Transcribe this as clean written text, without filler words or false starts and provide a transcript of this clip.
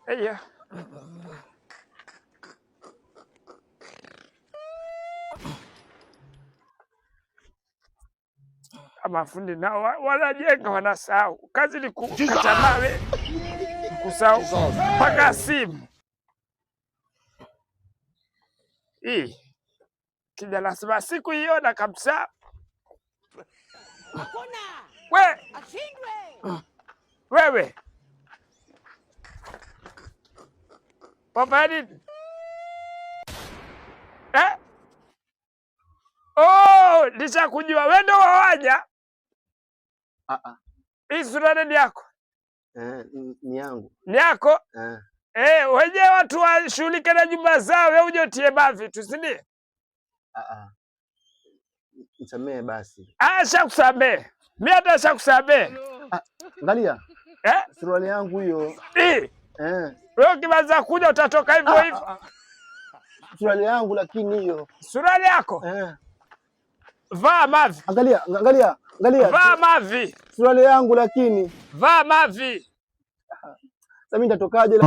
Eya. Mafundi nao wanajenga wanasahau. Kazi ni kukata mawe, kusahau mpaka simu. Hii kijana sema sikuiona kabisa. We wewe wafanya nini eh? Oh, nishakujua wewe ndo wawanya. Ah ah. Hii suruali ni yako? Eh, ni yangu. Ni yako? Eh. Eh, wenyewe watu washughulike na nyumba zao, wewe uje utie mavi tu, si ndio? Ah ah. Nisamehe basi. Ah, shakusamehe. Mimi hata shakusamehe. Ah, angalia. Eh? Suruali yangu hiyo. Eh. Eh. Wewe ukianza kuja utatoka hivyo hivyo. Suruali yangu lakini hiyo. Suruali yako? Eh. Vaa mavi. Angalia, angalia, angalia. Vaa mavi. Suruali yangu lakini. Vaa mavi. Sasa mimi nitatokaje?